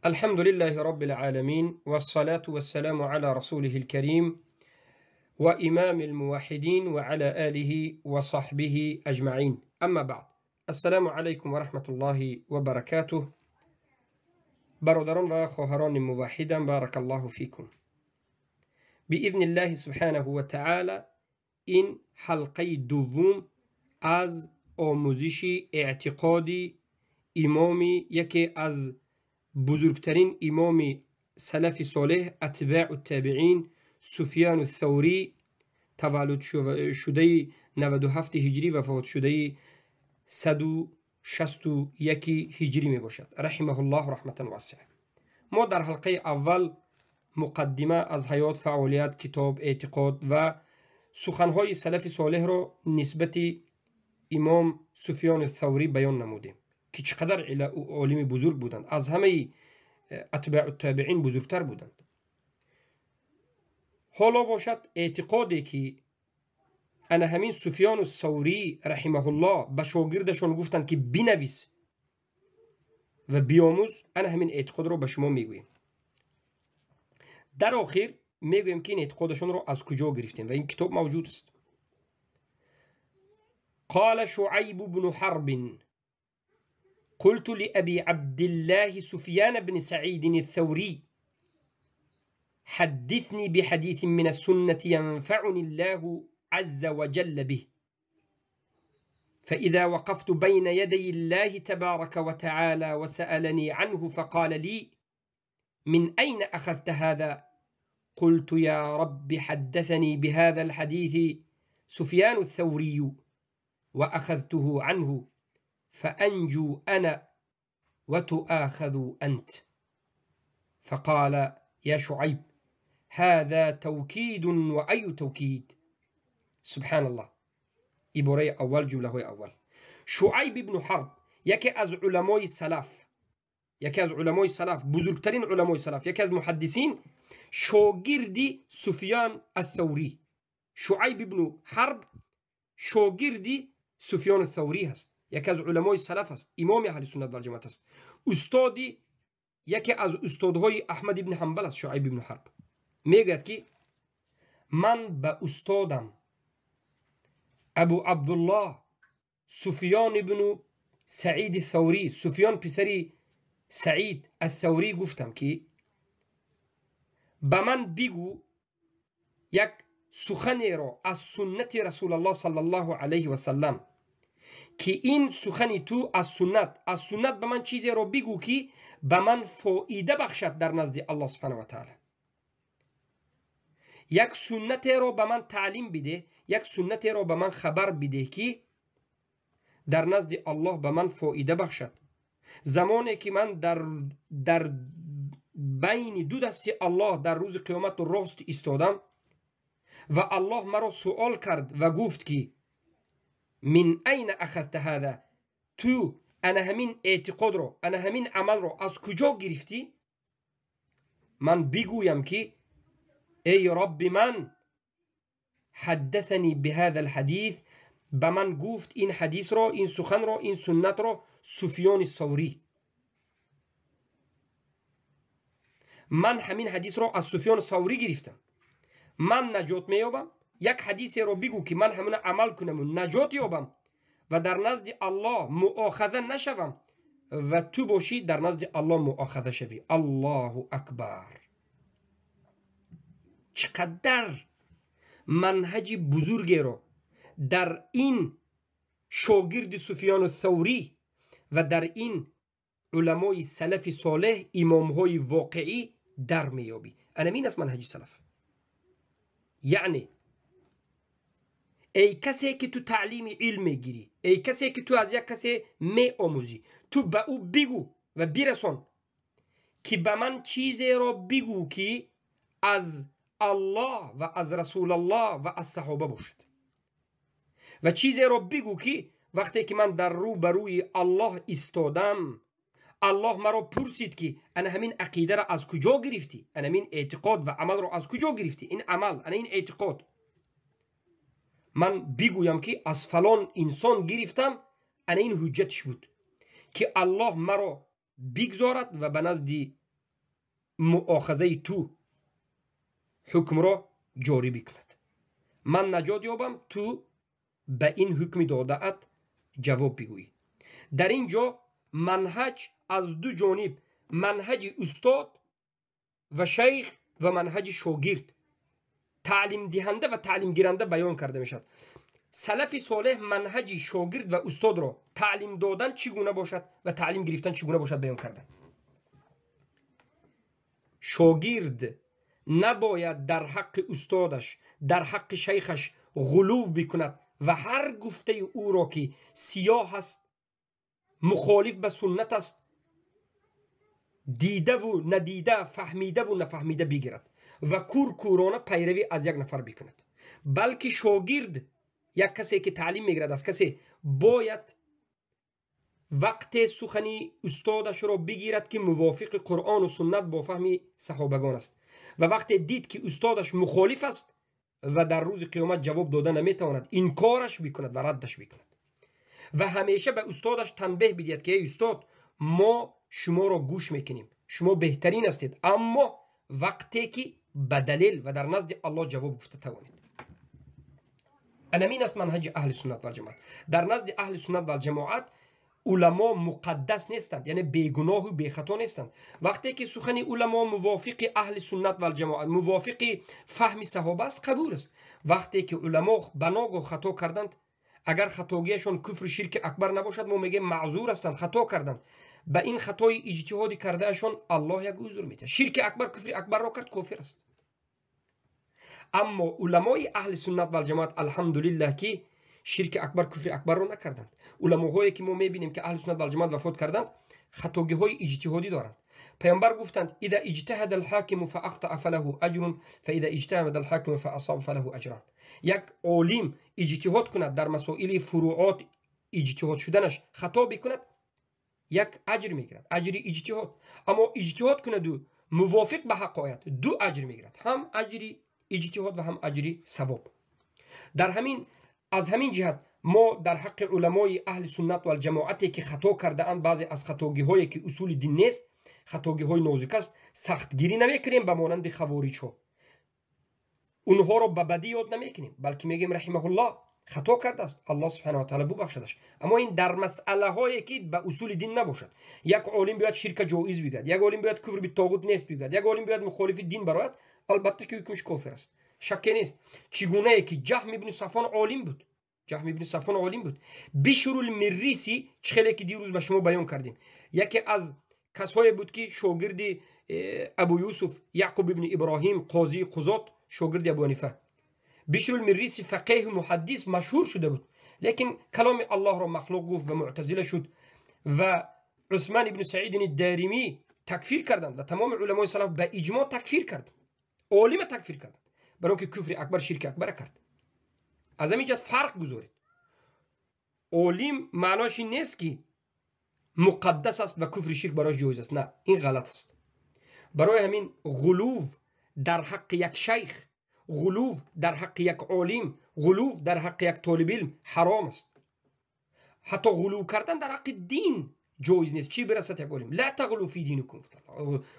الحمد لله رب العالمين، والصلاة والسلام على رسوله الكريم وإمام الموحدين وعلى آله وصحبه أجمعين. أما بعد، السلام عليكم ورحمة الله وبركاته. برادران و خواهران موحدان، بارك الله فيكم. بإذن الله سبحانه وتعالى این حلقه دوم از آموزش اعتقادی امامی، یکی از بزرگترین امام سلف صالح اتباع التابعین، سفیان الثوری، تولد شده 97 هجری و فوت شده 161 هجری می باشد، رحمه الله رحمة واسعة. ما در حلقه اول مقدمه از حیات، فعالیت، کتاب، اعتقاد و سخنهای سلف صالح را نسبت امام سفیان الثوری بیان نمودیم که چقدر عالم بزرگ بودند، از همه اتباع التابعین بزرگتر بودند. حالا باشد اعتقادی که انا همین سفیان الثوری رحمه الله به شاگردشان گفتند که بنویس و بیاموز، انا همین اعتقاد را به شما میگوییم. در آخر میگوییم که این اعتقادشان را از کجا گرفتیم و این کتاب موجود است. قال شعيب بن حرب: قلت لأبي عبد الله سفيان بن سعيد الثوري: حدثني بحديث من السنة ينفعني الله عز وجل به، فإذا وقفت بين يدي الله تبارك وتعالى وسألني عنه فقال لي: من أين أخذت هذا؟ قلت: يا رب حدثني بهذا الحديث سفيان الثوري وأخذته عنه، فأنجو أنا وتؤاخذ أنت. فقال: يا شعيب، هذا توكيد، وأي توكيد؟ سبحان الله. عباره اول، جمله های اول، شعیب بن حرب یکی از علمای سلف، یکی از علمای سلف، بزرگترین علمای سلف، یکی از محدثین، شاگردی سفیان الثوری. شعیب بن حرب شاگردی سفیان الثوری هست، یکی از علمای سلف است، امام اهل سنت و جماعت است، استادی، یکی از استادهای احمد بن حنبل است. شعیب بن حرب میگوید که من به استادم ابو عبدالله سفیان بن سعید الثوری، سفیان پسری سعید الثوری، گفتم که به من بگو یک سخنی را از سنت رسول الله صلی الله علیه و سلم که این سخنی تو از سنت، از سنت به من چیزی را بگو که به من فایده بخشد در نزد الله سبحانه و تعالی. یک سنت را به من تعلیم بده، یک سنت را به من خبر بده که در نزد الله به من فایده بخشد. زمانی که من در بین دو دست الله در روز قیامت راست ایستادم و الله مرا سوال کرد و گفت که من این اخذت هذا، تو انا همین اعتقاد را، انا همین عمل را از کجا گرفتی؟ من بگویم که ای رب من، حدثني بهذا الحديث، به من گفت این حدیث را، این سخن را، این سنت را سفیان الثوری. من همین حدیث را از سفیان ثوری گرفتم، من نجات مییابم. یک حدیث را بگو که من همون عمل کنم و نجات یابم و در نزد الله مؤاخذه نشوم و تو باشی در نزد الله مؤاخذه شوی. الله اکبر. چقدر منهج بزرگی را در این شاگرد سفیان الثوری و در این علمای سلف صالح، امامهای واقعی در میابی. انمین است منهج سلف. یعنی ای کسی که تو تعلیم علم میگیری، ای کسی که تو از یک کسی می آموزی، تو به او بگو و برسان که به من چیزی را بگو که از الله و از رسول الله و از صحابه باشد، و چیزی را بگو که وقتی که من در رو بروی الله ایستادم، الله مرا پرسید که انا همین عقیده را از کجا گرفتی، انا همین اعتقاد و عمل را از کجا گرفتی، این عمل، انا این اعتقاد، من بگویم که از فلان انسان گرفتم، انا این حجتش بود که الله مرا بگذارد و به نزد муохазаи ту ҳукмро ҷорӣ бикунад. Ман наҷот ёбам, ту ба ин ҳукми додаат ҷавоб бигӯӣ. Дар ин ҷо манҳаҷ аз ду ҷониб, манҳаҷи устод ва шайх ва манҳаҷи шогирд, таълимдиҳанда ва таълимгиранда баён карда мешавад. Салафи солеҳ манҳаҷи шогирд ва устодро таълим додан чӣ гуна бошад ва таълим гирифтан чӣ гуна бошад баён карданд. Шогирд набояд дар ҳаққи устодаш, дар ҳаққи шайхаш ғулув бикунад ва ҳар гуфтаи ӯро ки сиёҳ аст, мухолиф ба суннат аст, дидаву надида, фаҳмидаву нафаҳмида бигирад ва куркӯрона пайравӣ аз як нафар бикунад. Балки шогирд, як касе ки таълим мегирад аз касе, бояд вақте сухани устодашро бигирад ки мувофиқи Қуръону суннат бо фаҳми саҳобагон аст, ва вақте дид ки устодаш мухолиф аст ва дар рӯзи қиёмат ҷавоб дода наметавонад, инкораш бикунад ва раддаш бикунад ва ҳамеша ба устодаш танбеҳ бидиҳад ки эй устод, мо шуморо гӯш мекунем, шумо беҳтарин ҳастед, аммо вақте ки ба далел ва дар назди Аллоҳ ҷавоб гуфта тавонед. Анамин аст манҳаҷи аҳли суннат валҷамоат. Дар назди аҳли суннат валҷамоат уламо муқаддас нестанд, яъне бегуноҳу бехато нестанд. Вақте ки сухани уламо мувофиқи аҳли суннат валҷамоат, мувофиқи фаҳми саҳоба аст, қабул аст. Вақте ки уламо ба ногоҳ хато карданд, агар хатогиашон куфру ширки акбар набошад, мо мегӯем маъзур ҳастанд, хато карданд. Ба ин хатои иҷтиҳоди кардаашон Аллоҳ як узр медиҳад. Ширки акбар, куфри акбарро кард, кофир аст. Аммо уламои аҳли суннат валҷамоат, алҳамдулиллаҳ, ки ширки акбар, куфри акбарро накарданд. Уламоҳое ки мо мебинем ки аҳли суннат валҷамоат вафот карданд, хатогиҳои иҷтиҳодӣ доранд. Пайғамбар гуфтанд: ида иҷтаҳада алҳокиму фаахтаа фалаҳу аҷрун, фаида иҷтаҳада алҳокиму фаасаба фалаҳу аҷран. Як олим иҷтиҳод кунад дар масоили фуруот, иҷтиҳод шуданаш хато бикунад, як аҷр мегирад, аҷри иҷтиҳод. Аммо иҷтиҳод кунаду мувофиқ ба ҳақ ояд, ду аҷр мегирад, ҳам аҷри иҷтиҳод ва ҳам аҷри савоб. Дар ҳамин, аз ҳамин ҷиҳат мо дар ҳаққи уламои аҳли суннат валҷамоате ки хато кардаанд, баъзе аз хатогиҳое ки усули дин нест, хатогиҳои нозук аст, сахтгирӣ намекунем ба монанди хавориҷҳо. Онҳоро ба бадӣ ёд намекунем, балки мегӯем раҳимаҳуллоҳ хато кардааст, Аллоҳ субҳанаҳу ва таъоло бубахшадаш. Аммо ин дар масъалаҳое ки ба усули дин набошад. Як олим бояд ширка ҷоиз бигӯяд, як олим бояд куфр битоғут нест бигӯяд, як олим бояд мухолифи дин барояд, албатта ки ҳукмиш кофир аст, шакке нест. Чӣ гунае ки Ҷаҳм ибни Сафон олим буд, Ҷаҳм ибни Сафон олим буд. Бишрул Мирриси, чӣ хеле ки дирӯз ба шумо баён кардем, яке аз касҳое буд ки шогирди Абу Юсуф Яъқуб ибни Иброҳим, қозии қузот, шогирди Абу Ҳанифа. Бишрул Мирриси фақеҳу муҳаддис машҳур шуда буд, лекин каломи Аллоҳро махлуқ гуфт ва муътазила шуд ва Усман ибни Саидини Даримӣ такфир карданд ва тамоми уламои салаф ба иҷмоъ такфир карданд, олима такфир карданд, барои он ки куфри акбар, ширки акбара кард. Аз ҳамин ҷиҳат фарқ гузоред. Олим маънош ин нест ки муқаддас аст ва куфри ширк барояш ҷоиз аст. На, ин ғалат аст. Барои ҳамин ғулув дар ҳаққи як шайх, ғулув дар ҳаққи як олим, ғулув дар ҳаққи як толибилм ҳаром аст. Ҳатто ғулув кардан дар ҳаққи дин ҷоиз нест. Чӣ бирасад як олим? Ла тағлу фи динукум,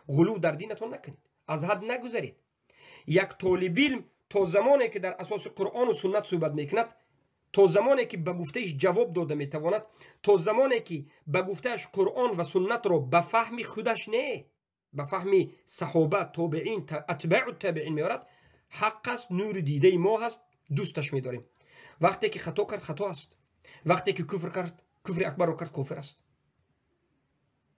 ғулув дар динатон накунед, аз ҳад нагузаред. Як толибилм то замоне ки дар асоси Қуръону суннат суҳбат мекунад, то замоне ки ба гуфтаиш ҷавоб дода метавонад, то замоне ки ба гуфтааш Қуръон ва суннатро ба фаҳми худаш не, ба фаҳми саҳоба, тобеин, атбаъу табеин меорад, ҳақ аст, нури дидаи мо ҳаст, дӯсташ медорем. Вақте ки хато кард, хато аст. Вақте ки куфр кард, куфри акбарро кард, кофир аст.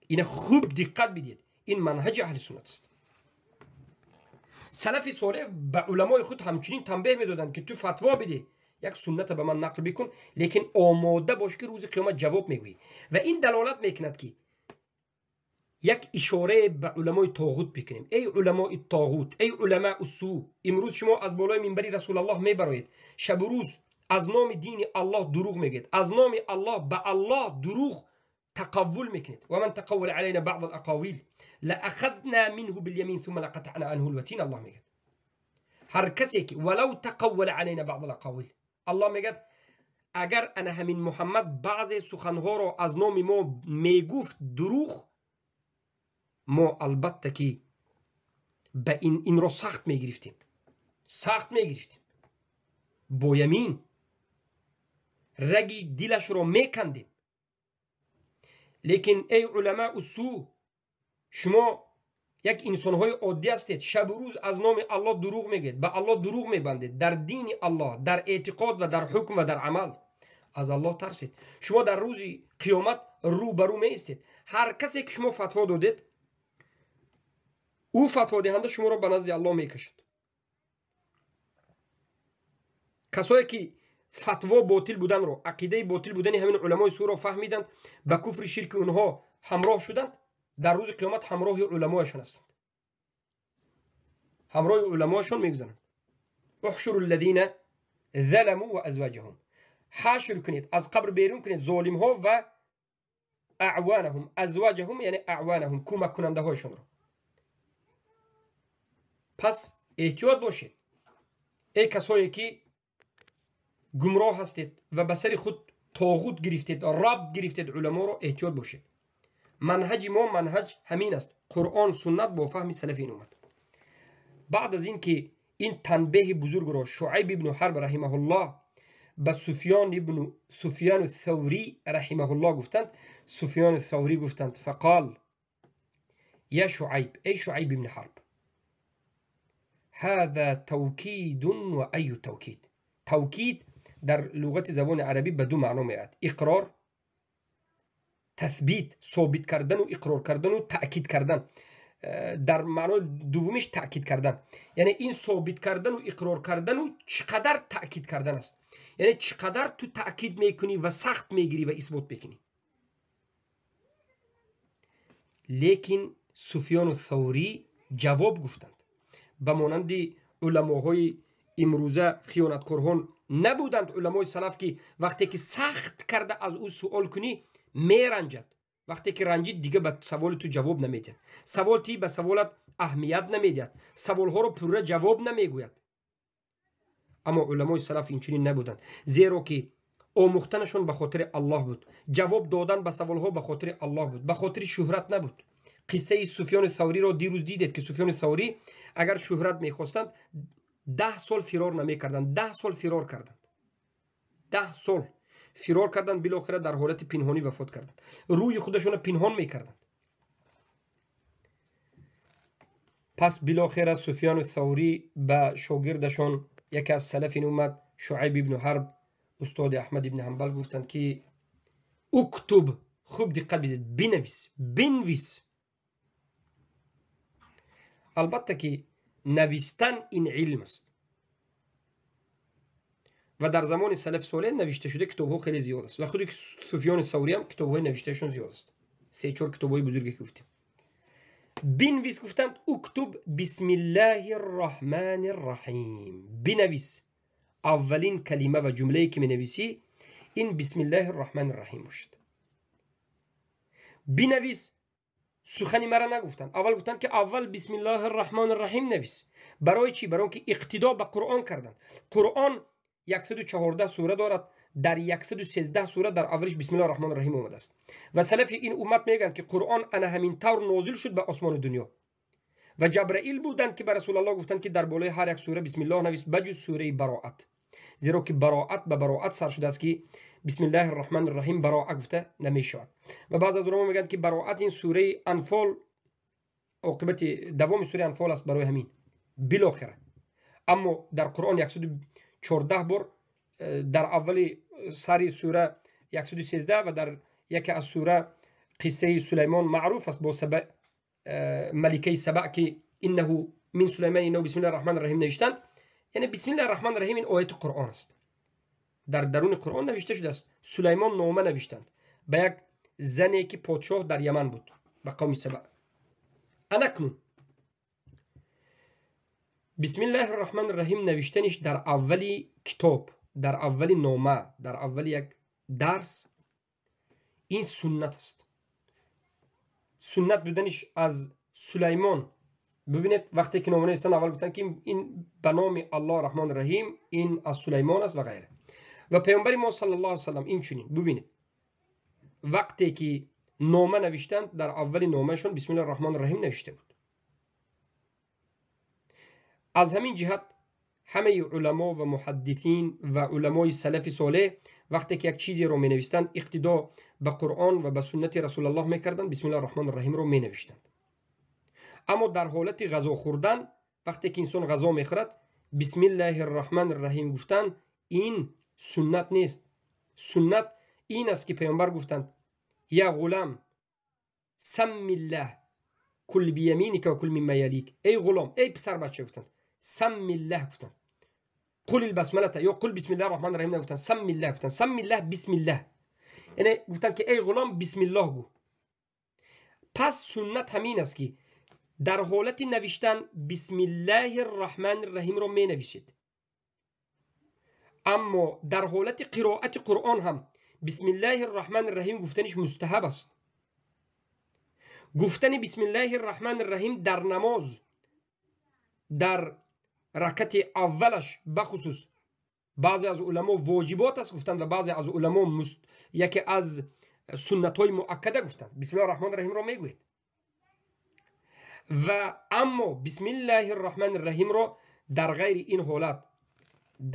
Ина хуб диққат бидиҳед, ин манҳаҷи аҳли суннат аст. Салафи солеҳ ба уламои худ ҳамчунин танбеҳ медоданд ки ту фатво бидеҳ, як сунната ба ман нақл бикун, лекин омода бош ки рӯзи қиёмат ҷавоб мегӯӣ. Ва ин далолат мекунад ки як ишорае ба уламои тоғут бикунем. Эй уламои тоғут, эй уламаи су, имрӯз шумо аз болои минбари Расулаллоҳ мебароед, шабу рӯз аз номи дини Аллоҳ дурӯғ мегӯед, аз номи Аллоҳ ба Аллоҳ дурӯғ тақаввул мекунед. Ва ман тақаввала алайна баъд алақовил лаахадна минҳу билямин сумма лақатаъна анҳу лватин. Аллоҳ мегӯяд ҳар касе ки валав тақаввала алайна баъд алақовил, Аллоҳ мегӯяд агар ана ҳамин Муҳаммад баъзе суханҳоро аз номи мо мегуфт дурӯғ, мо албатта ки Ба инро сахт мегирифтем, сахт мегирифтем, бо ямин раги дилашро мекандем. Лекин эй уламаи су, шумо як инсонҳои оддӣ ҳастед, шабу рӯз аз номи Аллоҳ дурӯғ мегӯед, ба Аллоҳ дурӯғ мебандед, дар дини Аллоҳ, дар эътиқод ва дар ҳукм ва дар амал. Аз Аллоҳ тарсед. Шумо дар рӯзи қиёмат рӯбарӯ меистед. Ҳар касе ки шумо фатво додед, ӯ фатводиҳанда шуморо ба назди Аллоҳ мекашад. Касое ки фатво ботил буданро, ақидаи ботил будани ҳамин уламои суро фаҳмиданд, ба куфри ширки онҳо ҳамроҳ шуданд, дар рӯзи қиёмат ҳамроҳи уламояшон ҳастанд, ҳамроҳи уламояшон мегузаранд. احشروا الذين ظلموا وازواجهم. ҳашр кунед, аз қабр берун кунед золимҳо ва аъванаҳум, азваҷаҳум яъне аъванаҳум, кӯмаккунандаҳояшонро. Пас эҳтиёт бошед, эй касое ки гумроҳ ҳастед ва ба сари худ тоғут гирифтед, раб гирифтед уламоро, эҳтиёт бошед. Манҳаҷи мо манҳаҷ ҳамин аст, Қуръон, суннат бо фаҳми салафи ин уммат. Баъд аз ин ки ин танбеҳи бузургро Шуайб ибну Ҳарб раҳимаҳуллоҳ ба Суфёну Саврӣ раҳимаҳуллоҳ гуфтанд, Суфёну Саврӣ гуфтанд: фақол я Шуайб, эй Шуайб ибни Ҳарб, ҳаза тавкидун ва айю тавкид. Тавкид дар луғати забони арабӣ ба ду маъно меояд: иқрор, тасбит, собит кардану иқрор кардану таъкид кардан. Дар маънои дуввумиш таъкид кардан, яъне ин собит кардану иқрор кардану чӣ қадар таъкид кардан аст, яъне чӣ қадар ту таъкид мекунӣ ва сахт мегирӣ ва исбот мекунӣ. Лекин Суфёну Саврӣ ҷавоб гуфтанд, ба монанди уламоҳои имрӯза хиёнаткорҳон набуданд уламои салаф, ки вақте ки сахт карда аз ӯ суол кунӣ меранҷад, вақте ки ранҷид дига ба саволи ту ҷавоб намедиҳад, савол ти ба саволат аҳамият намедиҳад, саволҳоро пурра ҷавоб намегӯяд. Аммо уламои салаф инчунин набуданд, зеро ки омӯхтанашон ба хотири Аллоҳ буд, ҷавоб додан ба саволҳо ба хотири Аллоҳ буд, ба хотири шӯҳрат набуд. Қиссаи Суфёни Савриро дирӯз дидед, ки Суфёни Саврӣ агар шӯҳрат мехостанд 10 сол фирор намекарданд, 10 сол фирор карданд, 10 сол фирор карданд, билохира дар ҳолати пинҳонӣ вафот карданд, рӯи худашонро пинҳон мекарданд. Пас билохира Суфёни Саврӣ ба шогирдашон, яке аз салафи ин уммат, Шуайб ибну Ҳарб, устоди Аҳмад ибни Ҳанбал, гуфтанд ки уктуб, хуб диққат бидед, бинавис, бинвис. Албатта ки навистан ин илм аст ва дар замони салафи солеҳ навишта шуда китобҳо хеле зиёд аст ва худи Суфёни Саврӣ ҳам китобҳои навиштаашон зиёд аст, 3-4 китобҳои бузурге ки гуфтем. Бинвис гуфтанд, уктуб бисмиллаҳи рраҳмани рраҳим. Бинавис, аввалин калима ва ҷумлае ки менависӣ ин бисмиллаҳи рраҳмани рраҳим бошад. Бинавис, сухани мара нагуфтанд, аввал гуфтанд ки аввал бисмиллаҳи рраҳмани рраҳим навис. Барои чӣ? Барои он ки иқтидо ба Қуръон карданд. Қуръон 114 сура дорад, дар 113 сура дар аввалиш бисмиллаҳи рраҳмани рраҳим омадааст. Ва салафи ин уммат мегӯянд ки Қуръон ана ҳамин тавр нозил шуд ба осмони дунё. Ва Ҷабраил буданд ки ба Расулаллоҳ гуфтанд ки дар болои ҳар як сура бисмиллоҳ навис, ба ҷуз сураи Бароат, зеро ки бароат ба бароат сар шудааст ки бисмиллаҳи рраҳмани рраҳим бароа гуфта намешавад. Ва баъзе аз уламо мегӯянд ки бароат ин сураи Анфол, оқибати давоми сураи Анфол аст, барои ҳамин билохира. Аммо дар Қуръон 114 бор дар аввали сари сура 113 ва дар яке аз сура қиссаи Сулаймон маъруф аст бо маликаи Саба ки иннаҳу мин Сулайман иннаҳу бисмиллаҳи рраҳмани рраҳим навиштанд. Яъне бисмиллаҳи рраҳмани рраҳим ин ояти Қуръон аст, дар даруни Қуръон навишта шудааст. Сулаймон нома навиштанд ба як зане ки подшоҳ дар Яман буд, ба қавми Саба. Анакнун бисмиллаҳи рраҳмани рраҳим навиштаниш дар аввали китоб, дар аввали нома, дар аввали як дарс ин суннат аст. Суннат буданиш аз Сулаймон. Бибинед, вақте ки нома навистанд аввал гуфтанд ки ин ба номи Аллоҳ раҳмони раҳим, ин аз Сулаймон аст ва ғайра. Ва паёмбари мо саллаллоҳу алайҳи васаллам инчунин бибинед, вақте ки нома навиштанд дар аввали номаашон бисмиллаҳи рраҳмони рраҳим навишта буд. Аз ҳамин ҷиҳат ҳамаи уламо ва муҳаддисин ва уламои салафи солеҳ вақте ки як чизеро менавистанд, иқтидо ба Қуръон ва ба суннати Расулаллоҳ мекарданд, бисмиллаҳи рраҳмони рраҳимро менавиштанд. Аммо дар ҳолати ғазо хӯрдан, вақте ки инсон ғазо мехӯрад, бисмиллаҳи рраҳмони рраҳим гуфтан ин суннат нест. Суннат ин аст ки паёмбар гуфтанд: я ғулам саммиллаҳ кул бияминика ва кул мимма ялик. Эй ғулом, эй писарбача гуфтанд, саммиллаҳ гуфтанд. Қул басмалата ё қул бисмиллаҳи рраҳмони рраҳим нагуфтанд, саммиллаҳ гуфтанд. Саммиллаҳ, бисмиллаҳ, яъне гуфтанд ки эй ғулом, бисмиллоҳ гӯ. Пас суннат ҳамин аст ки дар ҳолати навиштан бисмиллаҳи рраҳмони рраҳимро менависед, аммо дар ҳолати қироати Қуръон ҳам бисмиллаҳи рраҳмони рраҳим гуфтаниш мустаҳаб аст. Гуфтани бисмиллаҳи рраҳмони рраҳим дар намоз дар ракати аввалаш бахусус баъзе аз уламо воҷибот аст гуфтанд ва баъзе аз уламо яке аз суннатҳои муаккада гуфтанд. Бисмиллаҳи рраҳмони рраҳимро мегӯед ва аммо бисмиллаҳи рраҳмони рраҳимро дар ғайри ин ҳолат,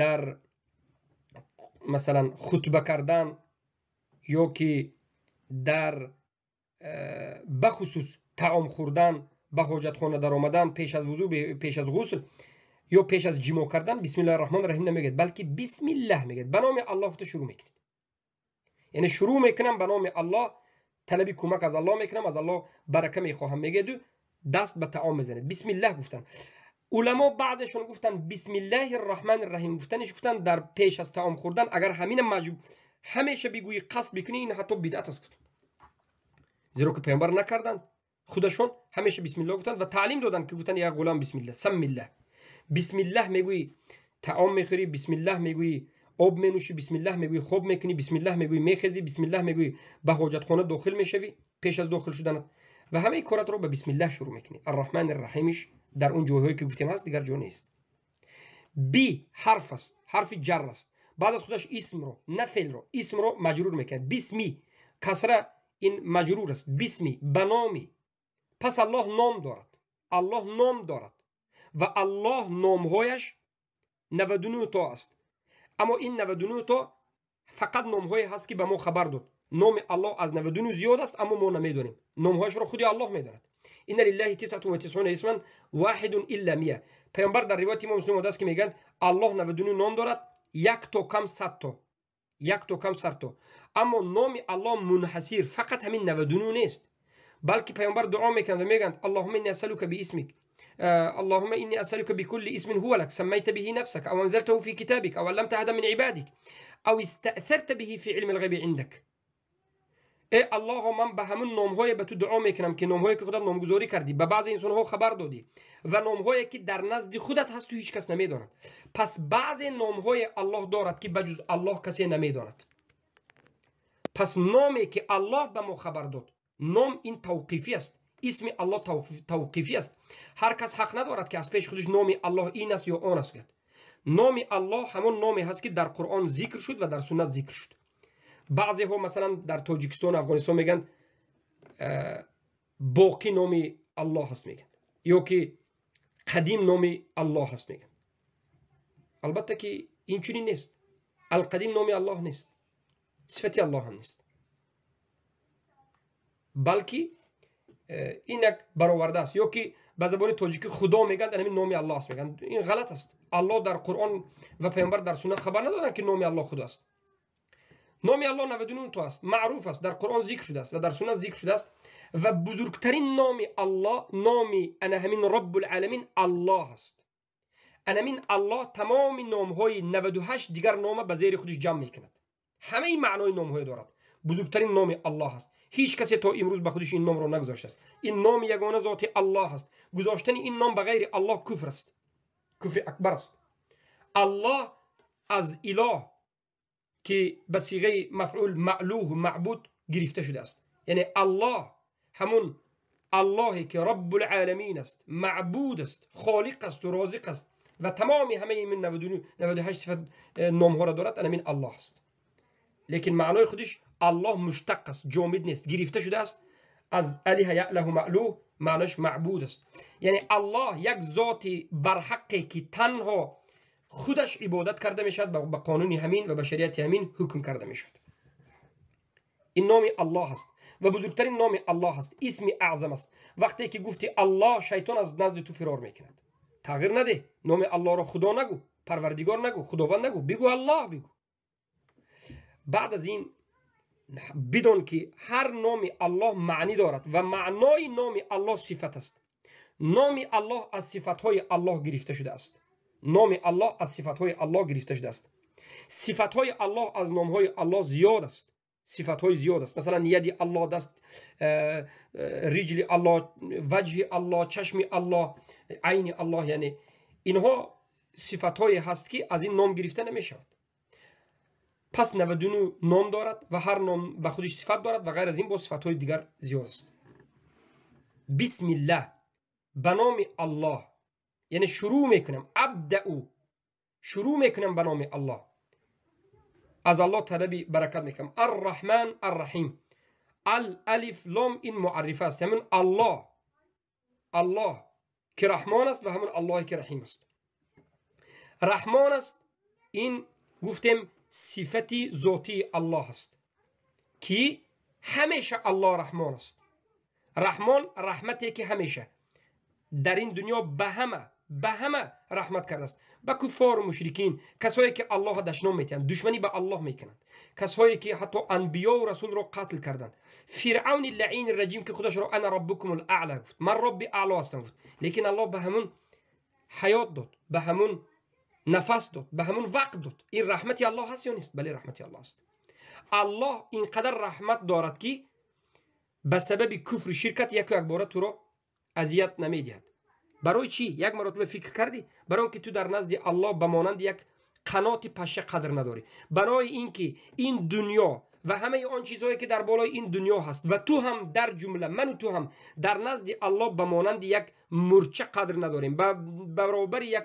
дар масалан хутба кардан ё ки дар бахусус таом хӯрдан, ба ҳоҷатхона даромадан, пеш аз вузӯ, пеш аз ғусл ё пеш аз ҷимоъ кардан бисмиллаҳи рраҳмони рраҳим намегӯяд, балки бисмиллаҳ мегӯяд. Ба номи Аллоҳ гуфта шурӯъ мекунед. Яъне шурӯъ мекунам ба номи Аллоҳ, талаби кӯмак аз Аллоҳ мекунам, аз Аллоҳ барака мехоҳам мегӯяду даст ба таом мезанед. Бисмиллаҳ гуфтанд. Уламо баъзешон гуфтанд бисмиллаҳи рраҳмони рраҳим гуфтаниш гуфтанд дар пеш аз таом хӯрдан агар ҳамина маҷбур ҳамеша бигӯӣ, қасд бикунӣ, ин ҳатто бидъат аст гуфтанд. Зеро ки паёмбар накарданд, худашон ҳамеша бисмиллоҳ гуфтанд ва таълим доданд ки гуфтанд: я ғулам, бисмиллаҳ, саммиллаҳ. Бисмиллаҳ мегӯӣ таом мехӯрӣ, бисмиллаҳ мегӯӣ об менӯшӣ, бисмиллаҳ мегӯӣ хоб мекунӣ, бисмиллаҳ мегӯӣ мехезӣ, бисмиллаҳ мегӯӣ ба ҳоҷатхона дохил мешавӣ пеш аз дохил шуданат ва ҳамаи коратро ба бисмиллаҳ шурӯъ мекунӣ. Арраҳмани рраҳимиш дар он ҷойҳое ки гуфтем ҳаст, дигар ҷо нест. Би ҳарф аст, ҳарфи ҷарр аст, баъд аз худаш исмро, на феълро, исмро маҷрур мекунад. Бисми касра ин маҷрур аст. Бисми ба номи. Пас Аллоҳ ном дорад, Аллоҳ ном дорад ва Аллоҳ номҳояш 99 то аст. Аммо ин 99 то фақат номҳое ҳаст ки ба мо хабар дод. Номи Аллоҳ аз 99 зиёд аст, аммо мо намедонем. Номҳояшро худи Аллоҳ медонад. Инна лиллаҳи тисату ва тисуна исман воҳидун илла мия. Паёмбар дар ривояти имом Муслим омадааст ки мегӯянд Аллоҳ 99 ном дорад, як то кам 100 то, як то кам 100 то. Аммо номи Аллоҳ мунҳасир фақат ҳамин 99 нест, балки паёмбар дуо мекунанд ва мегӯянд: аллоҳума инни асалука биисмик, аллоҳума инни асалука бикулли исмин ҳува лак саммайта биҳи нафсак ав анзалтаҳу фи китабик ав алламта аҳадан мин ибадик ав истаъсарта биҳи фи илми лғайби индак. Э Аллоҳо, ман ба ҳамун номҳое ба ту дуо мекунам ки номҳое ки худат номгузорӣ кардӣ, ба баъзе инсонҳо хабар додӣ ва номҳое ки дар назди худат ҳаст ту ҳеҷ кас намедонад. Пас баъзе номҳое Аллоҳ дорад ки ба ҷуз Аллоҳ касе намедонад. Пас номе ки Аллоҳ ба мо хабар дод, ном ин тавқифӣ аст, исми Аллоҳ тавқифӣ аст. Ҳар кас ҳақ надорад ки аз пеши худаш номи Аллоҳ ин аст ё он аст гӯяд. Номи Аллоҳ ҳамон номе ҳаст ки дар Қуръон зикр шуд ва дар суннат зикр шуд. Баъзеҳо масалан дар Тоҷикистон, Афғонистон мегӯянд Боқӣ номи Аллоҳ ҳаст мегӯянд, ё ки Қадим номи Аллоҳ ҳаст мегӯянд. Албатта ки ин чунин нест. Алқадим номи Аллоҳ нест, сифати Аллоҳ ҳам нест, балки ин як бароварда аст. Ё ки ба забони тоҷикӣ Худо мегӯянд, ҳамин номи Аллоҳ аст мегӯянд. Ин ғалат аст. Аллоҳ дар Қуръон ва паёмбар дар суннат хабар надоданд ки номи Аллоҳ Худо аст. Номи Аллоҳ 99 то аст, маъруф аст, дар Қуръон зикр шудааст ва дар суннат зикр шудааст ва бузургтарин номи Аллоҳ номи ана ҳамин Роббулъаламин Аллоҳ аст. Ана ҳамин Аллоҳ тамоми номҳои 98 дигар нома ба зери худаш ҷамъ мекунад. Ҳамаи маънои номҳое дорад. Бузургтарин номи Аллоҳ аст. Ҳеҷ касе то имрӯз ба худаш ин номро нагузоштааст. Ин номи ягона зоти Аллоҳ аст. Гузоштани ин ном ба ғайри Аллоҳ куфр аст, куфри акбар аст. Аллоҳ аз илоҳ ки ба сиғаи мафъул маълуҳу маъбуд гирифта шудааст. Яъне Аллоҳ ҳамун Аллоҳе ки Роббулъаламин аст, маъбуд аст, холиқ асту розиқ аст ва тамоми ҳамаи ин 98 сифат номҳоро дорад, ана ҳамин Аллоҳ аст. Лекин маънои худиш Аллоҳ муштақ аст, ҷомид нест, гирифта шудааст از اله یأله مألوه معناش معبود است. یعنی الله یک ذاتی برحقی که تنها خودش عبادت کرده میشد، به قانون همین و به شریعت همین حکم کرده میشد. این نام الله است و بزرگترین نام الله است، اسم اعظم است. وقتی که گفتی الله، شیطان از نزد تو فرار میکند. تغییر نده، نام الله را خدا نگو، پروردگار نگو، خداوند نگو، بگو الله بگو. بعد از این بدون که هر نام الله معنی دارد و معنای نام الله صفت است. نام الله از صفتهای الله گرفته شده است. نام الله از صفتهای الله گرفته شده است. صفتهای الله از نامهای الله زیاد است. صفتهای زیاد است. مثلا ید الله، دست، رجل الله، وجه الله، چشم الله، عین الله، یعنی اینها صفتهای هست که از این نام گرفته نمیشود. پس 99 نام دارد و هر نام به خودش صفت دارد و غیر از این با صفتهای دیگر زیاد است. بسم الله، به نام الله، یعنی شروع میکنم، ابدأ، شروع میکنم به نام الله، از الله طلب برکت میکنم. الرحمن الرحیم، الالف لام این معرفه است، همون الله، الله که رحمان است و همون الله که رحیم است. رحمان است، این گفتیم صفت ذاتی الله است که همیشه الله رحمان است. رحمان رحمتی که همیشه در این دنیا به همه رحمت کرده است، به کفار و مشرکین، کسایی که الله دشنام میتند، دشمنی به الله میکنند، کسایی که حتی انبیا و رسول را قتل کردند. فرعون لعین الرجیم که خودش را انا ربکم الاعلی گفت، من رب اعلی هستم گفت، لیکن الله به همون حیات داد، به همون نفس داد، به همون وقت داد. این رحمت الله هست یا نیست؟ بله، رحمت الله است. الله اینقدر رحمت دارد که به سبب کفر و شرکت یک باره تو را اذیت نمیدهد. برای چی؟ یک مرتبه فکر کردی؟ برای اینکه تو در نزد الله به مانند یک قنات پشه قدر نداری. برای اینکه این دنیا و همه آن چیزهایی که در بالای این دنیا هست و تو هم در جمله من و تو هم در نزد الله به مانند یک مورچه قدر نداریم، برابر یک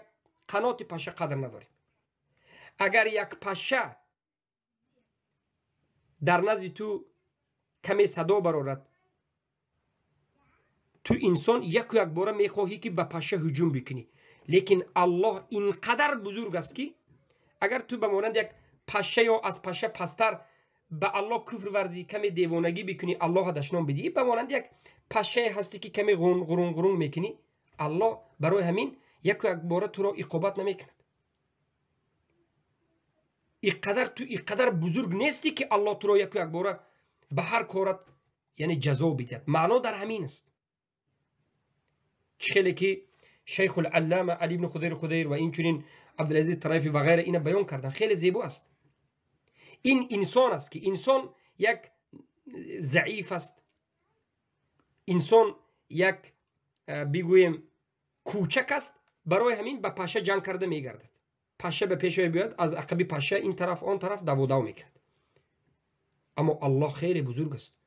قنات پشه قدر نداریم. اگر یک پشه در نزد تو کمی صدا برآورد، تو انسان یک باره میخواهی که به پشه هجوم بکنی، لیکن الله اینقدر بزرگ است که اگر تو به مانند یک پشه یا از پشه پستر به الله کفر ورزی، کمی دیوانگی بکنی، الله دشنام بدی، به مانند یک پشه هستی که کمی غرون غرون میکنی، الله برای همین یک باره تو را عقوبت نمیکند. اینقدر تو اینقدر بزرگ نیستی که الله تو را یک باره به هر کارت یعنی جزا بدهد. معنا در همین است. چخیلی که شیخ العلامه علی بن خضیر خضیر و اینچنین عبدالعزیز طرایفی و غیره اینا بیان کردن، خیلی زیبا است. این انسان است که انسان یک ضعیف است، انسان یک بگوییم کوچک است، برای همین به پشه جنگ کرده میگردد. پشه به پیش بیاد، از عقب پشه این طرف آن طرف دو دو میکرد. اما الله خیلی بزرگ است،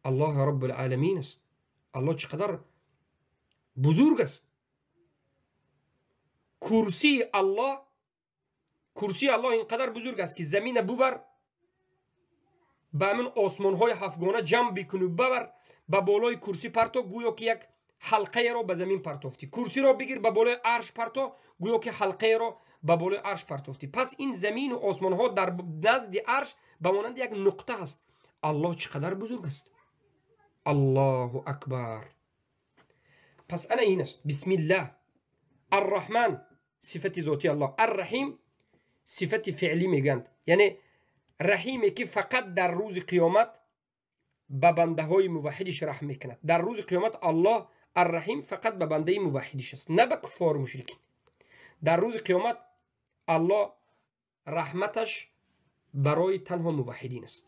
الله رب العالمین است. الله چقدر بزرگ است. کرسی الله، کرسی الله اینقدر بزرگ است که زمین ببر به همین آسمان های هفتگانه جمع بکنی، ببر به بالای کرسی پرتو، گویا که یک حلقه را به زمین پرتافتی. کرسی را بگیر به بالای عرش پرتو، گویا که حلقه را به بالای عرش پرتافتی. پس این زمین و آسمان ها در نزد عرش به مانند یک نقطه است. الله چقدر بزرگ است. الله اکبر. پس انا این است. بسم الله الرحمن صفت ذاتی الله، الرحیم صفت فعلی میگند، یعنی رحیمی که فقط در روز قیامت به بنده های موحدش رحم میکند. در روز قیامت الله الرحیم فقط به بنده موحدش است، نه به کفار و مشرکین. در روز قیامت الله رحمتش برای تنها موحدین است.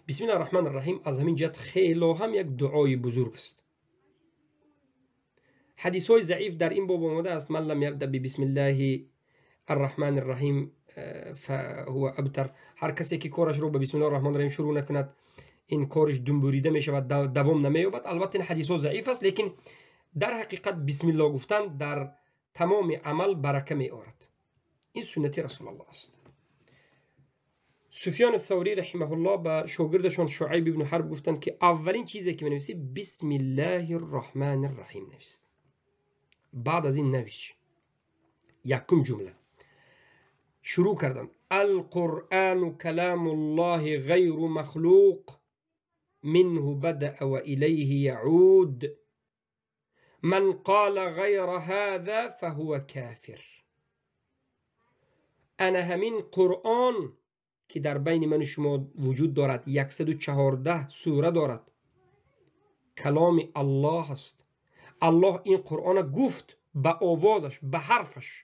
بسم الله الرحمن الرحیم از همین جهت خیلی هم یک دعای بزرگ است. حدیث های ضعیف در این باب آمده است. من لم یبدأ بسم الله الرحمن الرحیم فهو ابتر. هر کسی که کارش رو به بسم الله الرحمن الرحیم شروع نکند، این کارش دنبوریده می شود، دوام نمییابد. البته این حدیث ها ضعیف است، لیکن در حقیقت بسم الله گفتن در تمام عمل برکه می آورد. این سنت رسول الله است. سفیان ثوری رحمه الله به شاگردشان شعیب ابن حرب گفتند که اولین چیزی که می‌نویسی بسم الله الرحمن الرحیم نویس. بعد از این نویس یکم جمله شروع کردن القرآن کلام الله غیر مخلوق منه بدأ وإليه يعود من قال غير هذا فهو كافر. انا همین قرآن که در بین من و شما وجود دارد 114 سوره دارد، کلام الله است. الله این قرآن گفت به آوازش، به حرفش،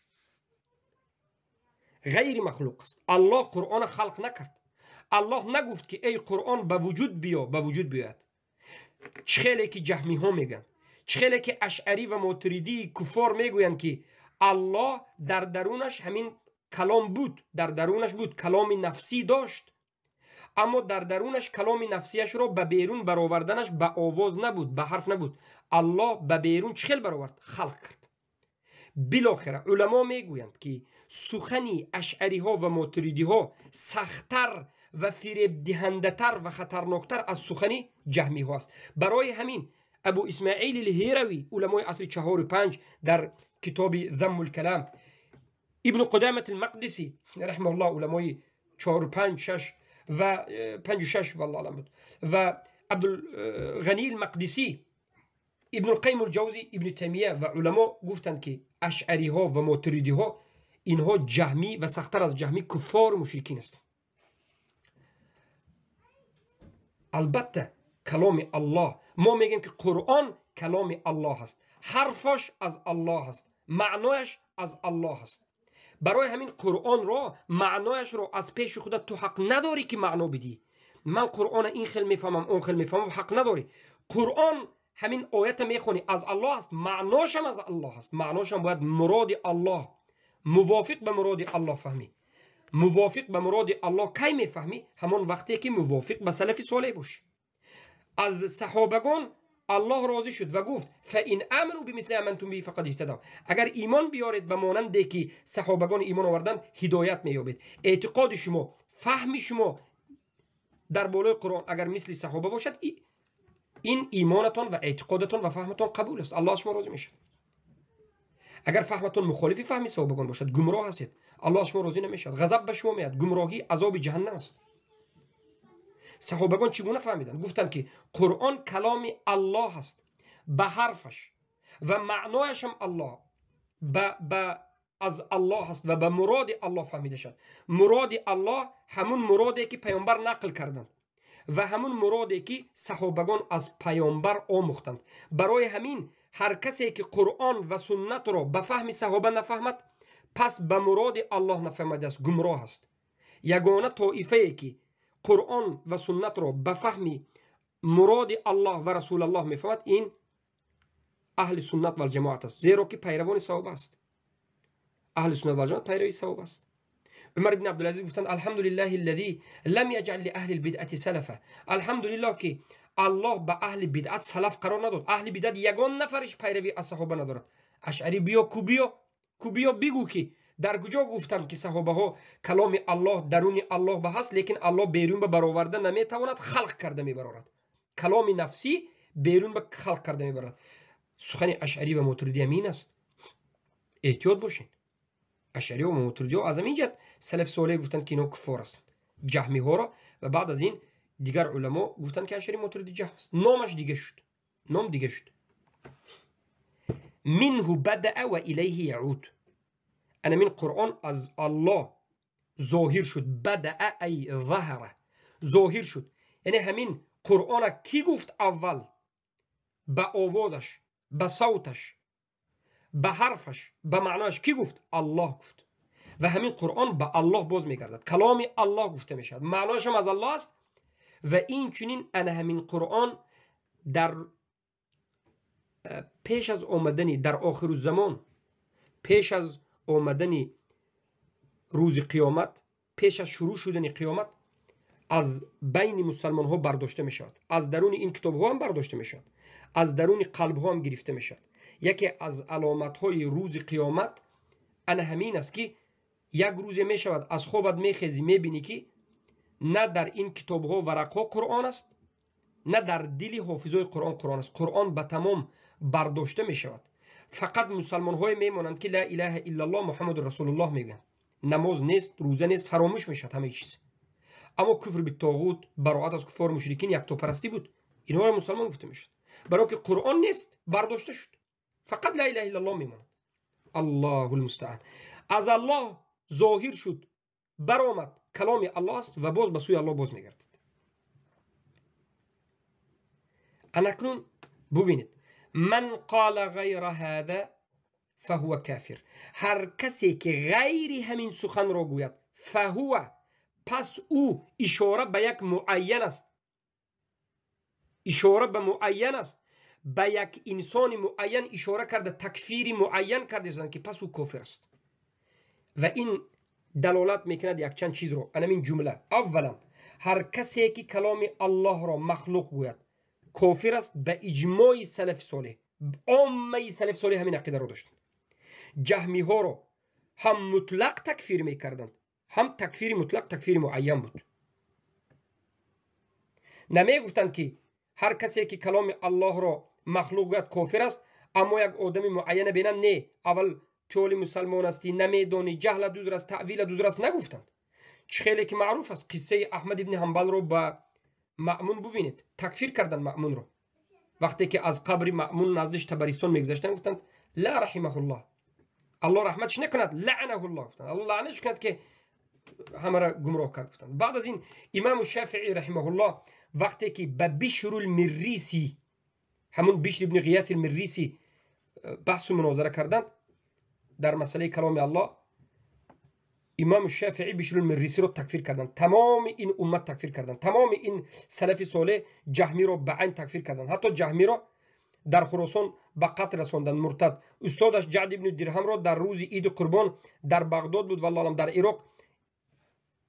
غیر مخلوق است. الله قرآن خلق نکرد. الله نگفت که ای قرآن به وجود بیا، به وجود بیاید. چخیلی که جهمی ها میگن، چخیلی که اشعری و ماتریدی کفار میگویند که الله در درونش همین کلام بود، در درونش بود، کلام نفسی داشت، اما در درونش کلام نفسیش را به بیرون برآوردنش به آواز نبود، به حرف نبود. الله به بیرون چخیل برآورد؟ خلق کرد. بالاخره علما میگویند که سخن اشعری ها و ماتریدی ها سختتر و فریب دهنده تر و خطرناکتر از سخن جهمی ها است. برای همین ابو اسماعیل الهیروی، علمای عصر 4 و 5 در کتاب ذم الکلام، ابن قدامة المقدسی رحمه الله، علمای 4 و 5 6 و 5 و 6 والله اعلم بود، و عبدالغنی المقدسی، ابن القیم الجوزی، ابن تیمیه و علما گفتند که اشعری ها و ماتریدی ها اینها جهمی و سختتر از جهمی کفار و مشرکین است. البته کلام الله، ما میگیم که قرآن کلام الله است، حرفش از الله است، معنایش از الله است. برای همین قرآن را، معنایش را از پیش خودت تو حق نداری که معنا بدی. من قرآن این خیل میفهمم، اون خیل میفهمم، حق نداری. قرآن همین آیت میخونی از الله است، معناش هم از الله است، معناش هم باید مراد الله، موافق به مراد الله فهمی. موافق به مراد الله کی میفهمی؟ همون وقتی که موافق به سلف صالح باشی. از صحابگان الله راضی شد و گفت فإن آمنوا بمثل آمنتم به فقد اهتدوا. اگر ایمان بیارید به مانند که صحابگان ایمان آوردند هدایت مییابید. اعتقاد شما، فهم شما در بالای قرآن اگر مثل صحابه باشد، این ایمانتان و اعتقادتان و فهمتان قبول است، الله از شما راضی میشد. اگر فهمتان مخالف فهم صحابگان باشد گمراه هستید، الله از شما راضی نمیشد، غضب به شما میاد، گمراهی عذاب جهنم است. صحابگان چگونه فهمیدند؟ گفتند که قرآن کلام الله است، به حرفش و معنایش هم الله به از الله است و به مراد الله فهمیده شد. مراد الله همون مرادی که پیامبر نقل کردند و همون مرادی که صحابگان از پیامبر آموختند. برای همین هر کسی که قرآن و سنت را به فهم صحابه نفهمد پس به مراد الله نفهمده است، گمراه است. یگانه طایفه ای که قرآن و سنت را به فهم مراد الله و رسول الله میفهمد این اهل سنت و الجماعت است، زیرا که پیروان صحابه است. اهل سنت و الجماعت پیروی صحابه است. عمر بن عبدالعزیز گفتند الحمدلله الذي لم يجعل لأهل البدعة سلفا. الحمدلله که الله به اهل بدعت سلف قرار نداد. اهل بدعت یگان نفرش پیروی از صحابه ندارد. اشعری بیا کو بیا بگو که در کجا گفتند که صحابه ها کلام الله درون الله به هست، لیکن الله بیرون به برآورده نمیتواند، خلق کرده میبرارد. کلام نفسی بیرون به خلق کرده میبرد. سخن اشعری و ماتریدی همین است. احتیاط باشین. اشعری و ماتریدی ها از همین جهت سلف صالح گفتند که اینا کفار هستند، جهمی ها را، و بعد از این دیگر علما گفتند که اشعری ماتریدی جهم است. نامش دیگه شد، نام دیگه شد. منه بدأ و الیه یعود. انا من قرآن از الله ظاهر شد. بدأ ای ظهر، ظاهر شد. یعنی همین قرآن کی گفت اول؟ به آوازش، به صوتش، به حرفش، به معناش کی گفت؟ الله گفت. و همین قرآن به الله باز میگردد، کلام الله گفته میشود، معناش هم از الله است. و این چنین انا همین قرآن در پیش از آمدنی در آخر الزمان، پیش از آمدن روز قیامت، پیش از شروع شدن قیامت، از بین مسلمان ها برداشته می شود. از درون این کتاب ها هم برداشته می شود، از درون قلب ها هم گرفته می شود. یکی از علامت های روز قیامت انا همین است که یک روز می شود از خوابت می خیزی می بینی که На дар ин китобҳо варақҳо Қуръон аст, на дар дили ҳофизои Қуръон Қуръон аст. Қуръон ба тамом бардошта мешавад. Фақат мусалмонҳое мемонанд, ки ла илаҳа иллаллоҳ Муҳаммаду расулуллоҳ мегӯянд. Намоз нест, рӯза нест, фаромӯш мешавад ҳамаи чиз. Аммо куфр битоғут, бароат аз куффору мушрикин яктопарастӣ буд. Инҳоро мусалмон гуфта мешавад. Барои ки Қуръон нест, бардошта шуд. Фақат ла илаҳа иллаллоҳ мемонад. Аллоҳул мустаан. Аз Аллоҳ зоҳир шуд, баромад, каломи Аллоҳ аст ва боз ба сӯи Аллоҳ боз мегардад. Анакнун бубинед, ман қола ғайра ҳаза фаҳува кафир. Ҳар касе ки ғайри ҳамин суханро гӯяд, фаҳува, пас ӯ ишора ба як муайян аст, ишора ба муайян аст, ба як инсони муайян ишора карда, такфири муайян карда, ки пас ӯ кофир аст. Ва ин далолат мекунад якчанд чизро. Анамин ҷумла. Аввалан, ҳар касе ки каломи Аллоҳро махлуқ гӯяд, кофир аст ба иҷмои салафи солеҳ. Оммаи салафи солеҳ ҳамин ақидаро доштанд. Ҷаҳмиҳоро ҳам мутлақ такфир мекарданд, ҳам такфири мутлақ, такфири муайян буд. Намегуфтанд, ки ҳар касе ки каломи Аллоҳро махлуқ гӯяд, кофир аст, аммо як одами муайяна бинанд, не, аввал тӯли мусалмон ҳастӣ, намедонӣ, ҷаҳлат узр аст, таъвилат узр аст, нагуфтанд. Чӣ хеле ки маъруф аст, қиссаи Аҳмад ибни Ҳамбалро ба Маъмун бубинед. Такфир карданд Маъмунро. Вақте ки аз қабри Маъмун наздиш Табаристон мегузаштанд, гуфтанд: ла раҳимаҳуллоҳ, Аллоҳ раҳматш накунад, лаънаҳуллоҳ гуфтанд, Аллоҳ лаънатш кунад, ки ҳамаро гумроҳ кард, гуфтанд. Баъд аз ин имому Шафиӣ раҳимаҳуллоҳ вақте ки ба Бишрулмиррисӣ, ҳамун Бишр ибни Ғияси Миррисӣ, баҳсу мунозара карданд дар масъалаи каломи Аллоҳ, имому Шафиӣ Бишрулмиррисиро такфир карданд. Тамоми ин уммат такфир карданд. Тамоми ин салафи солеҳ Ҷаҳмиро ба айн такфир карданд. Ҳатто Ҷаҳмиро дар Хуросон ба қатл расонданд, муртад. Устодаш Ҷаъд ибни Дирҳамро дар рӯзи иди Қурбон дар Бағдод буд, валлоҳу аълам, дар Ироқ,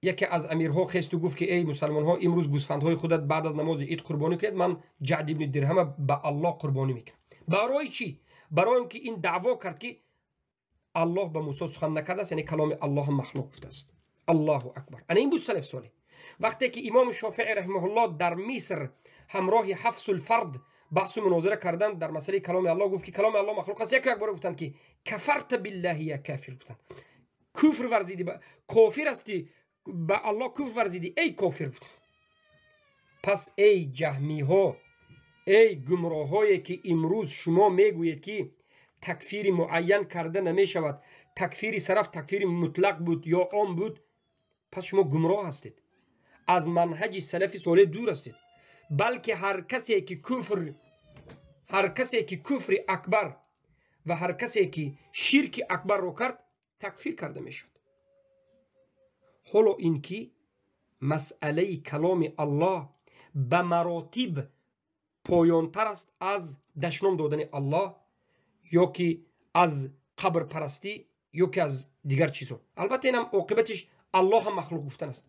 яке аз амирҳо хесту гуфт, ки эй мусалмонҳо, имрӯз гӯсфандҳои худат баъд аз намози ид қурбонӣ кунед, ман Ҷаъд ибни Дирҳама ба Аллоҳ қурбонӣ мекунам. Барои чӣ? Барои он ки ин даъво кард, ки Аллоҳ ба Мусо сухан накардааст, яъне каломи Аллоҳ махлуқ гуфтааст. Аллоҳу акбар. Ана ин буд салаф солеҳ. Вақте ки имому Шофиӣ раҳимаҳуллоҳ дар Миср ҳамроҳи Ҳафсулфард баҳсу мунозира карданд дар масъалаи каломи Аллоҳ, гуфт, ки каломи Аллоҳ махлуқ аст. Яку як бора гуфтанд, ки кафарта биллаҳи я кафир, гуфтанд, куфр варзидӣ, кофир ҳастӣ, ба Аллоҳ куфр варзидӣ, эй кофир, гуфтанд. Пас эй ҷаҳмиҳо, эй гумроҳое, ки имрӯз шумо мегӯед, ки такфири муайян карда намешавад, такфири сараф такфири мутлақ буд ё ом буд, пас шумо гумроҳ ҳастед, аз манҳаҷи салафи солеҳ дур ҳастед. Балки ҳар касе ки куфр, ҳар касе ки куфри акбар ва ҳар касе ки ширки акбарро кард, такфир карда мешавад. Ҳоло ин ки масъалаи каломи Аллоҳ ба маротиб поёнтар аст аз дашном додани Аллоҳ ё ки аз қабрпарастӣ ё ки аз дигар чизҳо. Албатта, инам оқибатиш Аллоҳ ҳам махлуқ гуфтан аст.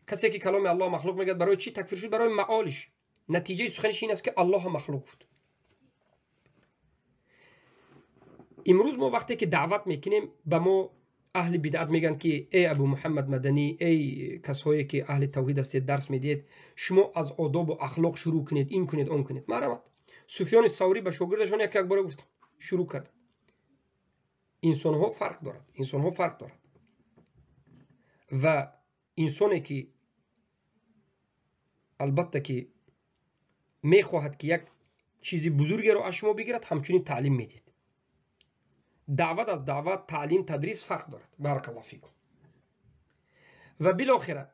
Касе ки каломи Аллоҳ махлуқ мегӯяд, барои чӣ такфир шуд? Барои маолиш. Натиҷаи суханиш ин аст, ки Аллоҳ ҳам махлуқ гуфт. Имрӯз мо вақте ки даъват мекунем, ба мо аҳли бидъат мегӯянд, ки эй Абу Муҳаммад Маданӣ, эй касҳое ки аҳли тавҳид ҳастед, дарс медиҳед, шумо аз одобу ахлоқ шурӯъ кунед, ин кунед, он кунед. Марҳамат. Суфёни Саврӣ ба шогирдашон як як бора гуфт, шурӯъ карданд. Инсонҳо фарқ дорад, инсонҳо фарқ дорад. Ва инсоне ки албатта ки мехоҳад, ки як чизи бузургеро аз шумо бигирад, ҳамчунин таълим медиҳед. Даъват аз даъват, таълим, тадрис фарқ дорад. Баракаллоҳу фикум. Ва билохира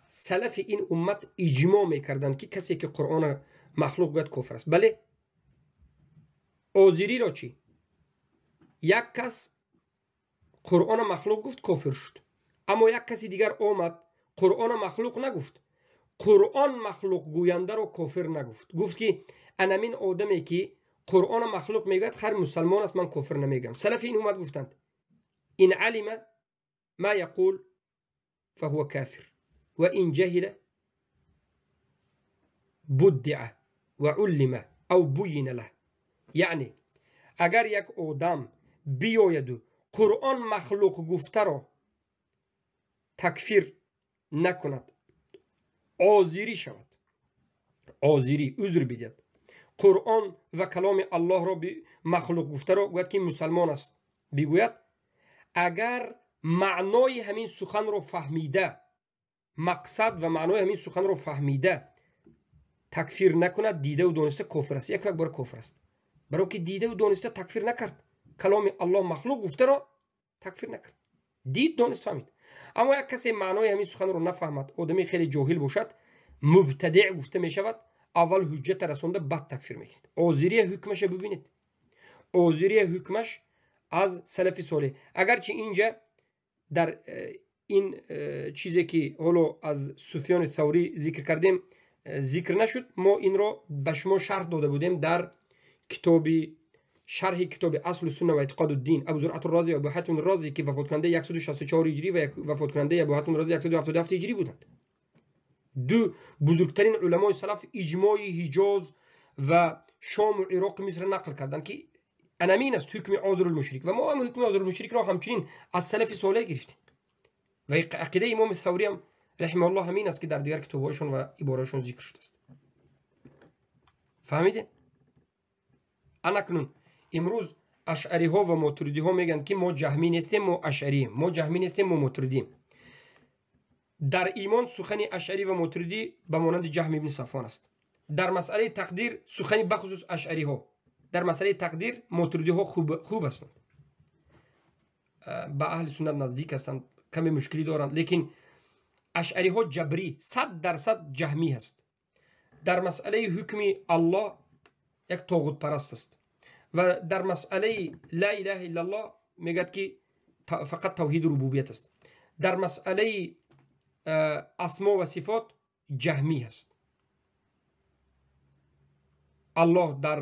салафи ин уммат иҷмоъ мекарданд, ки касе ки Қуръона махлуқ гӯяд, кофир аст. Бале, озириро чӣ? Як кас Қуръона махлуқ гуфт, кофир шуд. Аммо як каси дигар омад, Қуръона махлуқ нагуфт, Қуръон махлуқ гӯяндаро кофир нагуфт. Гуфт, ки анамин одаме ки Қуръона махлуқ мегӯяд, ҳар мусалмон аст, ман кофир намегӯям. Салафи ин уммат гуфтанд: ин алима ма яқул фаҳува кафир ва ин ҷаҳила буддиа ва уллима ав буйина лаҳ. Яъне агар як одам биёяду Қуръон махлуқ гуфтаро такфир накунад, озирӣ шавад, озирӣ узр бидиҳад, Қуръон ва каломи Аллоҳро махлуқ гуфтаро гӯяд ки мусалмон аст бигӯяд, агар маънои ҳамин суханро фаҳмида, мақсад ва маънои ҳамин суханро фаҳмида такфир накунад, дидаву дониста кофир аст. Як бор кофир аст, баро ки дидаву дониста такфир накард, каломи Аллоҳ махлуқ гуфтаро такфир накард, дид, донист, фаҳмид. Аммо як касе маънои ҳамин суханро нафаҳмад, одами хеле ҷоҳил бошад, мубтадеъ гуфта мешавад, аввал ҳуҷҷата расонда, баъд такфир мекунад. Озирия ҳукмаша бибинед, озирия ҳукмаш аз салафи солеҳ. Агарчи инҷа дар ин чизе ки ҳоло аз Суфёни Саврӣ зикр кардем зикр нашуд, мо инро ба шумо шарҳ дода будем дар китоби шарҳи китоби Аслу сунна ва эътиқоду дин. Абу Зуръат Розӣ ва Абу Ҳатим Розӣ ки вафоткунандаи 164 ҳиҷрӣ ва вафоткунандаи Абу Ҳатим Розӣ 177 ҳиҷрӣ буданд, ду бузургтарин уламои салаф иҷмои Ҳиҷоз ва Шому Ироқу Миср нақл карданд ки анамин аст ҳукми озрулмушрик, ва мо ҳам ҳукми озрулмушрикро ҳамчунин аз салафи солеҳ гирифтем. Ва ақидаи имоми Саврӣ ҳам раҳимаҳуллоҳ ҳамин аст ки дар дигар китобҳояшон ва ибораҳояшон зикр шудааст. Фаҳмидед? Анакнун имрӯз ашъариҳо ва мотуридиҳо мегӯянд ки мо ҷаҳмӣ нестем, мо ашъарием, мо ҷаҳмӣ нестем, мо мотуридием. Дар имон сухани ашъарӣ ва мотуридӣ ба монанди Ҷаҳм ибни Сафвон аст. Дар масъалаи тақдир сухани бахусус ашъариҳо, дар масъалаи тақдир мотуридиҳо хуб ҳастанд, ба аҳли суннат наздик ҳастанд, каме мушкилӣ доранд, лекин ашъариҳо ҷабрӣ 100% ҷаҳмӣ ҳаст. Дар масъалаи ҳукми Аллоҳ як тоғутпараст аст ва дар масъалаи ла илаҳа иллаллоҳ мегӯяд ки фақат тавҳиду рубубият аст. Дар масъалаи асмо ва сифот ҷаҳмӣ ҳаст. Аллоҳ дар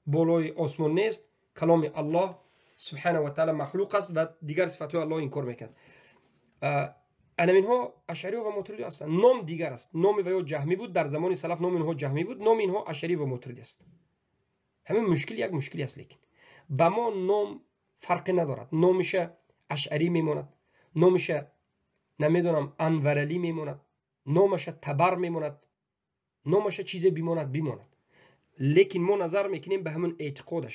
болои осмон нест, каломи Аллоҳ субҳанаҳу ва таъала махлуқ аст ва дигар сифатҳои Аллоҳ инкор мекунад. Анаминҳо ашъариҳо ва мотуридиҳо ҳастанд. Ном дигар аст. Номи ва ё ҷаҳмӣ буд, дар замони салаф номи инҳо ҷаҳмӣ буд, номи инҳо ашъарӣ ва мотуридӣ аст. Ҳамин мушкил як мушкиле аст, лекин ба мо ном фарқе надорад. Номиша ашъарӣ мемонад, номиша намедонам Анваралӣ мемонад, номаша Табар мемонад, номаша чизе бимонад бимонад. Лекин мо назар мекунем ба ҳамон эътиқодаш.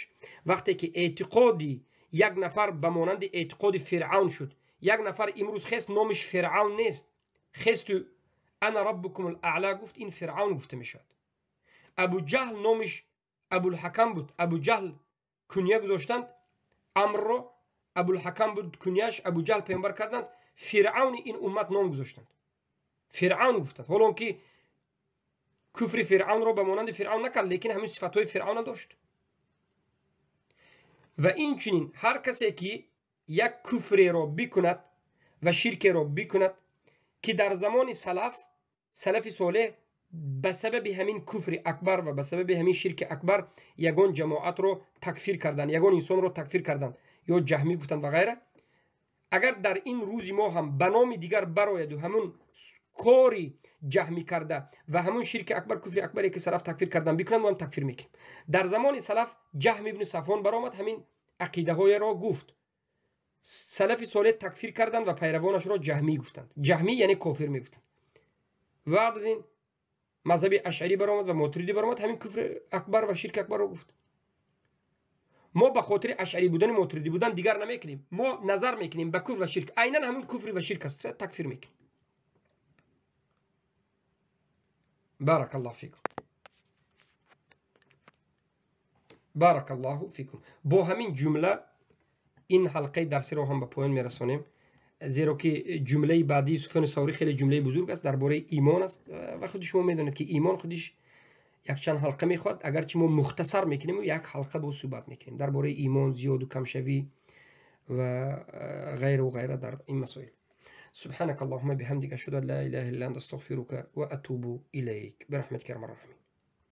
Вақте ки эътиқоди як нафар ба монанди эътиқоди Фиръавн шуд, як нафар имрӯз хест номиш Фиръавн нест, хесту ана раббукум аъла гуфт, ин Фиръавн гуфта мешавад. Абу Ҷаҳл номиш Абулҳакам буд, Абу Ҷаҳл куния гузоштанд, Амрро Абулҳакам буд кунияш, Абу Ҷаҳл паёмбар карданд, Фиръавни ин уммат ном гузоштанд, Фиръавн гуфтанд. Ҳоло он ки куфри Фиръавнро ба монанди Фиръавн накард, лекин ҳамин сифатҳои Фиръавна дошт. Ва инчунин ҳар касе ки як куфреро бикунад ва ширкеро бикунад ки дар замони салаф, салафи солеҳ ба сабаби ҳамин куфри акбар ва ба сабаби ҳамин ширки акбар ягон ҷамоатро такфир карданд, ягон инсонро такфир карданд ё ҷаҳмӣ гуфтанд ва ғайра, агар дар ин рӯзи мо ҳам ба номи дигар барояду ҳамун кори ҷаҳмӣ карда ва ҳамун ширки акбар, куфри акбаре ки салаф такфир кардан бикунанд, мо ҳам такфир мекунем. Дар замони салаф Ҷаҳм ибни Сафвон баромад, ҳамин ақидаҳоеро гуфт, салафи солеҳ такфир карданд ва пайравонашро ҷаҳмӣ гуфтанд. Ҷаҳмӣ яъне кофир мегуфтанд. Баъд аз ин мазҳаби ашъарӣ баромад ва мотуридӣ баромад, ҳамин куфри акбар ва ширки акбарро гуфт. Мо ба хотири ашъарӣ будану мотуридӣ будан дигар намекунем, мо назар мекунем ба куфр ва ширк, айнан ҳамин куфри ва ширк аст, такфир мекунем. Баракаллоҳу фикум, баракаллоҳу фикум. Бо ҳамин ҷумла ин ҳалқаи дарсиро ҳам ба поён мерасонем, зеро ки ҷумлаи баъдии Суфёни Саврӣ хеле ҷумлаи бузург аст, дар бораи имон аст ва худи шумо медонед ки имон худиш якчанд ҳалқа мехоҳад. Агарчи мо мухтасар мекунему як ҳалқа боз суҳбат мекунем дар бораи имон, зиёду камшавӣ ва ғайру ғайра дар ин масоил. سبحانك اللهم بحمدك، أشهد أن لا إله إلا أنت، أستغفرك وأتوب إليك برحمتك يا أرحم الراحمين.